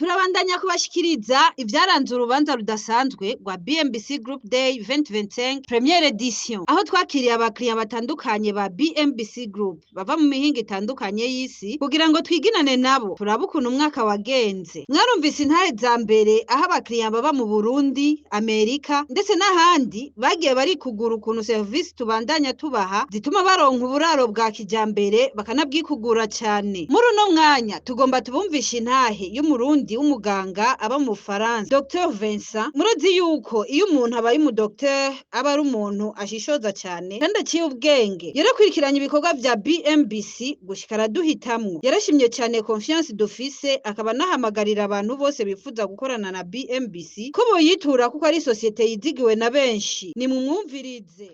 Turabandanya kubashikiriza ivyaranze urubanza rudasanzwe rwa BMBC Group Day 2025 Première Edition, aho twakiriye abakiriya batandukanye ba BMBC Group bava mu mihingo itandukanye y'isi kugira ngo twiginane nabo turabe ukuntu umwaka wagenze. Mwarumvise intahe za mbere aho abakiriya baba mu Burundi, Amerika ndetse n'ahandi bagiye barikugura ukuntu serivisi tubandanya tubaha zituma baronka uburaro bwa kijambere bakanabwikugura cane. Muri uno mwanya tugomba tubumvishe intahe y'Umurundi w'umuganga aba mu Bufaransa, Dr Vincent. Murazi yuko iyo umuntu abaye umudokteur aba ari umuntu ashishoza cane kandi aciye ubwenge. Yarakurikiranye ibikorwa vya BMBC gushika araduhitamwo. Yarashimye cane confiance dufise, akaba anahamagarira abantu bose bifuza gukorana na BMBC ko boyitura kuko ari sosiyete yizigiwe na benshi. Nimumwumvirize.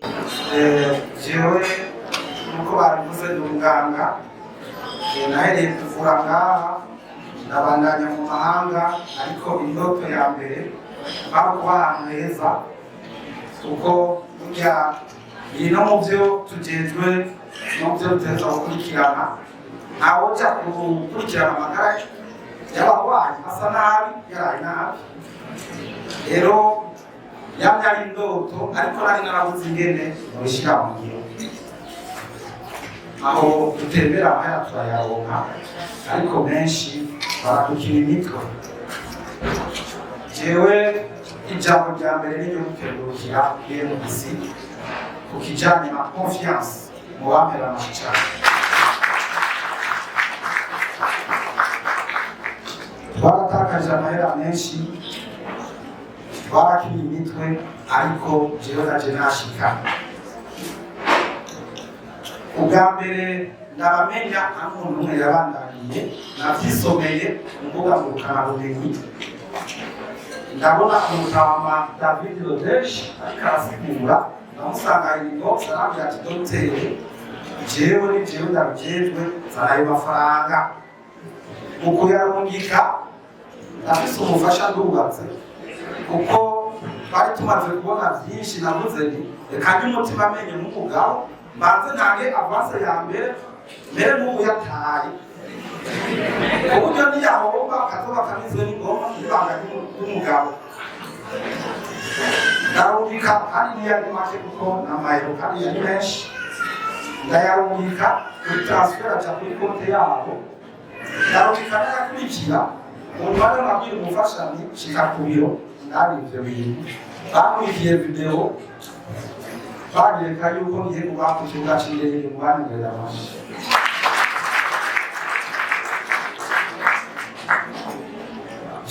Jewe nkuko babivuze ndi umuganga. Nahereye kuvura ngaha, ndabandanya mu mahanga, ariko indoto ya mbere kwari ukuba ahantu heza, kuko burya biri no mu byo tujejwe no mu byo dutegerezwa gukurikirana. Ntawuja gukurikirana amagara y'abarwayi asa nabi, yaraye nabi. Rero yamye ari indoto, ariko nari narabuze ingene nobishyira mu ngiro. Aho dutembera amahera turayaronka, ariko menshi baradukina imitwe. Jewe ijambo rya mbere ni ryo gukengurukira BMBC ku kijanye na confiance mu bampera amashi cane. Twaratakaje amahera menshi, twarakinye imitwe, ariko jewe naje nashika ubwa mbere ndabamenya aho umuntu umwe yabandangiye. Navyisomeye mu mbuga ngurukanabumenyi, ndabona umutama David Rodesh ariko arasigura, ndamusanga inbox, arambwira ati: "Dogiteri, jewe ni jewe ndabijejwe, zana ayo mafaranga." Mu kuyarungika ndafise umufasha, ndubatse, kuko twari tumaze kubona byinshi. Navuze nti: "Reka njye umutima amenye nk'umugabo, mbanze ntange avance ya mbere mbere n'ubu yataye, ku buryo niyahomba kazoba kamizwe n'ingoma n'ibanga ry'umugabo." Ndarungika kandi ntiyari make, kuko n'amayero kandi yari menshi. Ndayarungika kuri transfert, aca kuri konti yabo. Ndarungika n'ayakurikira. Umwanya nabwira umufasha nti: "Shika ku biro ndabi ivyo bintu." Bankurikiye video, banyereka yuko ngiye kuba ku kibuga c'indege. Mu banyerera amashi.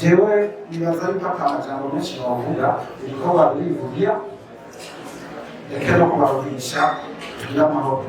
Jewe nibaza yuko ata majambo menshi novuga, ibikorwa birivugira. Reke no kubaruhisha, tugire amahoro.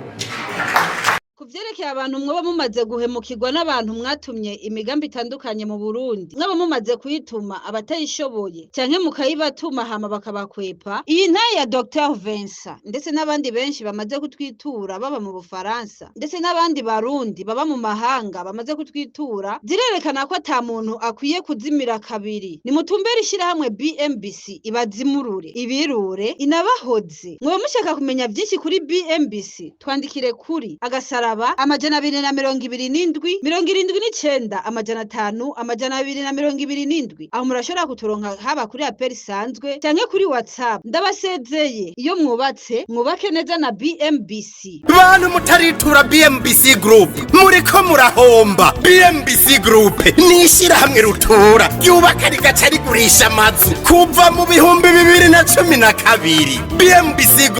Ku vyerekeye abantu mwoba mumaze guhemukirwa n'abantu mwatumye imigambi itandukanye mu Burundi, mwaba mumaze kuyituma abatayishoboye canke mukayibatuma hama bakabakwepa, iyi ntahe ya Dr Vincent ndetse n'abandi benshi bamaze kutwitura baba mu Bufaransa, ndetse n'abandi Barundi baba mu mahanga bamaze kutwitura, zirerekana ko ata muntu akwiye kuzimira kabiri. Nimutumbere ishirahamwe BMBC ibazimurure, ibirure, inabahoze. Mwoba mushaka kumenya vyinshi kuri BMBC, twandikire kuri agasaraba 227 79 500 227. Aho murashobora kuturonka haba kuri appel isanzwe canke kuri WhatsApp. Ndabasezeye. Iyo mwubatse mwubake neza na BMBC. Bantu mutaritura BMBC Group, muriko murahomba. BMBC Group ni ishyirahamwe rutura ryubaka rigaca rigurisha amazu kuva mu 2012. BMBC.